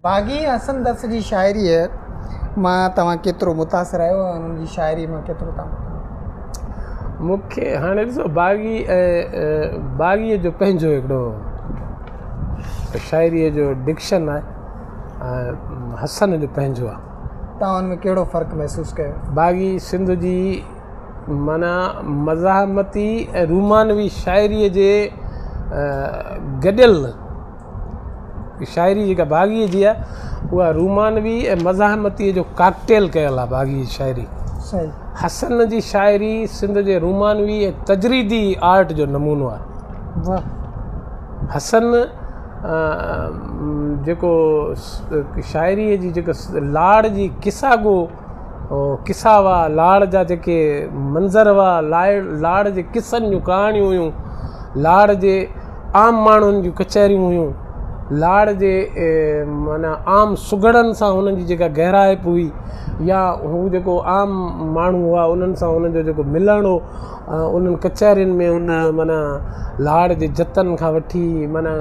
باغي حسن درس جي شاعريء مان توهان ڪيترو متاثر آهيو ۽ انهن جي شاعريء مان ڪيترو توهان مون کي هاڻي ڏسو باغي ۽ باغيء جو پنهنجو هڪڙو شاعريء جو ڊڪشن آهي ۽ حسن جو پنهنجو آهي. توهان ان ۾ ڪهڙو فرق محسوس ڪيو؟ باغي سنڌ جي معنيٰ مزاحمتي ۽ رومانوي شاعريء جي گڏيل شاعري جيڪا باغيء جي آهي اها رومانوي ۽ مزاحمتيء جو ڪاڪٽيل ڪيل آهي باغيء جي شاعري. حسن جي شاعري سنڌ جي رومانوي ۽ تجريدي آرٽ جو نمونو آهي. حسن جيڪو شاعريء جي جيڪا لاڙ جي قصا گو قصا هئا، لاڙ جا جيڪي منظر هئا، لاڙ جي قصن جون ڪهاڻيون هيون، لاڙ جي عام ماڻهن جون ڪچهريون هيون، لاڙ جي معنيٰ عام سگهڙن سان هنن جي جيڪا گهرائپ هئي يا هو جيڪو عام ماڻهو هئا انهن سان هنن جو جيڪو ملڻ هو انهن ڪچهرين ۾ هن معنيٰ لاڙ جي جتن کان وٺي معنيٰ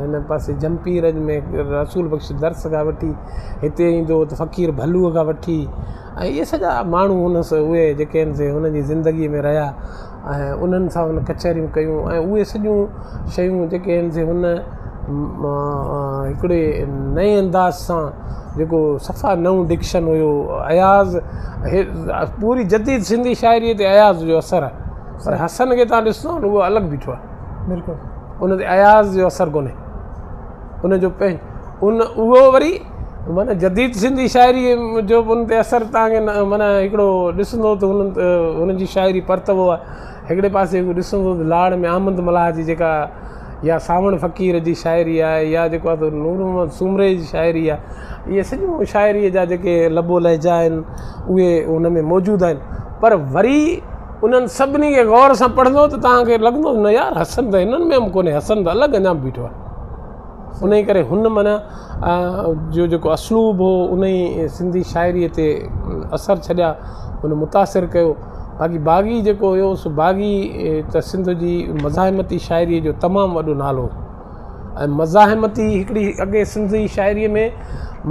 هن پاسي جهمپير ۾ رسول بخش درس کان وٺي هتي ايندو هو ته فقير ڀلوء کان وٺي ۽ اهي سڄا ماڻهو هن اهي جيڪي آهن سي هن جي زندگيء ۾ رهيا ۽ انهن سان هن ڪچهريون ڪيون ۽ اهي سڄيون شيون جيڪي آهن سي هن هڪڙي نئين انداز سان جيڪو صفا نئون ڊڪشن هيو اياز پوري جديد سنڌي شاعريء تي اياز جو اثر آهي پر حسن کي توهان ڏسندؤ نه اهو الڳ بيٺو آهي بلڪل ان تي اياز جو اثر ڪونهي ان جو پنهنجو ان اهو وري معنيٰ جديد سنڌي شاعريء جو به ان تي اثر توهان کي معنيٰ هڪڙو ڏسندو ته هن هن جي شاعري پرتوو آهي هڪڙي پاسي هو ڏسندو ته لاڙ ۾ آمد ملاح جي جيڪا يا سانوڻ فقير جي شاعري آهي يا جيڪو آهي نور محمد سومري جي شاعري آهي اهي سڄيون شاعريء جا جيڪي لب و لهجا آهن اهي ان ۾ موجود آهن پر وري انهن سڀني کي غور سان پڙهندو ته توهان کي لڳندو نه يار حسن ته هنن ۾ به ڪونهي حسن ته الڳ اڃا به بيٺو آهي انهي ڪري هن معنيٰ جو جيڪو اسلوب هو انهي سنڌي شاعريء تي اثر ڇڏيا هن متاثر ڪيو باقي باغي جيڪو هيو سو باغي ته سنڌ جي مزاحمتي شاعريء جو تمام وڏو نالو هو ۽ مزاحمتي هڪڙي اڳي سنڌي شاعريء ۾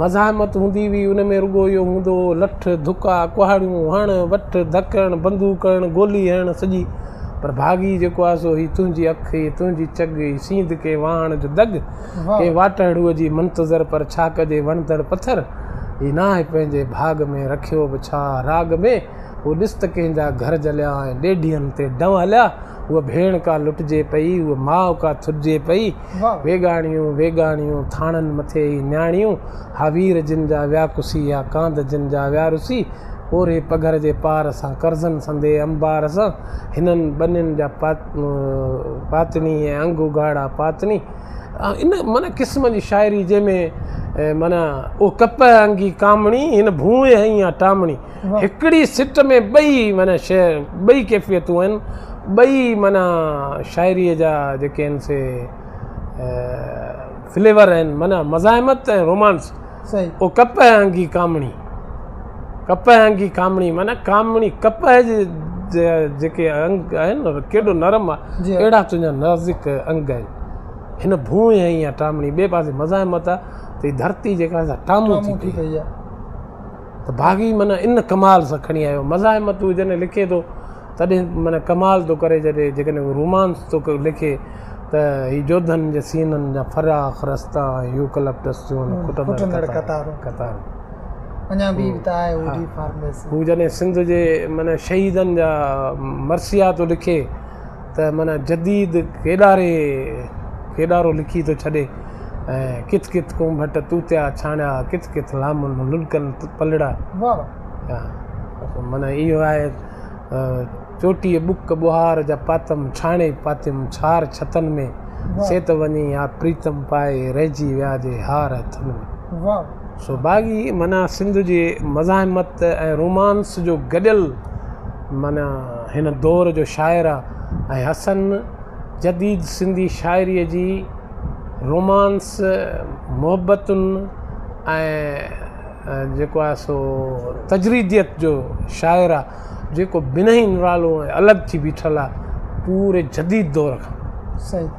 مزاحمت هوندي هئي ان ۾ رڳو اهو هوندو هو لٺ ڌڪا ڪهاڙيون هڻ وٺ ڌڪ هڻ بندوق هڻ گولي هڻ سڄي پر باغي جيڪو آهي سو هي تنهنجي اک هي تنهنجي چڳ هي سينڌ ڪنهن واهڻ جو دڳ ڪنهن واٽهڙوء جي منتظر پر ڇا ڪجي وڻندڙ پٿر هي ناهه پنهنجي ڀاڳ ۾ رکيو به ڇا راڳ ۾ هو ڏس ته ڪنهن جا گهر جليا ۽ ڏيڍين تي ڊنء هليا. هوء ڀيڻ ڪا لٽجي پئي، هوء ماء ڪا ٿڏجي پئي. ويڳاڻيون ويڳاڻيون، ٿاڻن مٿي هي نياڻيون. ها وير جن جا ويا ڪسي، ها ڪانڌ جن جا ويا رسي. پورهي پگهر جي پار سان، قرضن سندي انبار سان. هنن ٻنين جا پاتڻي ۽ انگ اگهاڙا پاتڻي. ان معنيٰ قسم جي شاعري جنهن ۾ معنيٰ او ڪپهه انگي ڪامڻي، هن ڀونء هنئي آ ٽامڻي. هڪڙي سٽ ۾ ٻئي معنيٰ شعر ٻئي ڪيفيتون آهن ٻئي معنيٰ شاعريء جا جيڪي آهن سي فليور آهن معنيٰ مزاحمت ۽ رومانس او ڪپهه انگي ڪامڻي ڪپهه انگي ڪامڻي معنيٰ ڪامڻي ڪپهه جي جيڪي انگ آهن ڪيڏو نرم آهي اهڙا تنهنجا نازڪ انگ آهن هن ڀونء هنئي آ ٽامڻي ٻئي پاسي مزاحمت آهي ته هي ڌرتي جيڪا آهي سا ٽامون ٿي پئي آهي ته باغي معنيٰ ان ڪمال سان کڻي آيو. مزاحمت هو جڏهن لکي ٿو تڏهن معنيٰ ڪمال ٿو ڪري جڏهن جيڪڏهن هو رومانس ٿو لکي ته هي جوڌن جي سينن جا فراخ رستا ۽ يوڪلپٽس جون ڦٽندڙ قطارون. قطارون. اڃا به ته آهي هو ڊي فارميسي. هو جڏهن سنڌ جي معنيٰ شهيدن جا مرثيا ٿو لکي ته معنيٰ جديد ڪيڏاري ڪيڏارو لکي ٿو ڇڏي ۽ ڪٿ ڪٿ ڪونڀٽ توتيا ڇاڻيا ڪٿ ڪٿ لامن لڙڪن پلڙا معنيٰ اهو آهي چوٽيء ٻڪ ٻوهار جا پاتم ڇاڻي پاتم ڇار ڇتن ۾ سي ته وڃي ها پريتم پائي رهجي ويا جي هار هٿن ۾. سو باغي معنيٰ سنڌ جي مزاحمت ۽ رومانس جو گڏيل معنيٰ هن دور جو شاعر آ ۽ حسن جديد سنڌي شاعريء جي رومانس، محبتن ۽ جيڪو آهي سو تجريديت جو شاعر آ جيڪو بنهه ئي نرالو ۽ الڳ ٿي بيٺل آ پوري جديد دور کان. صحيح.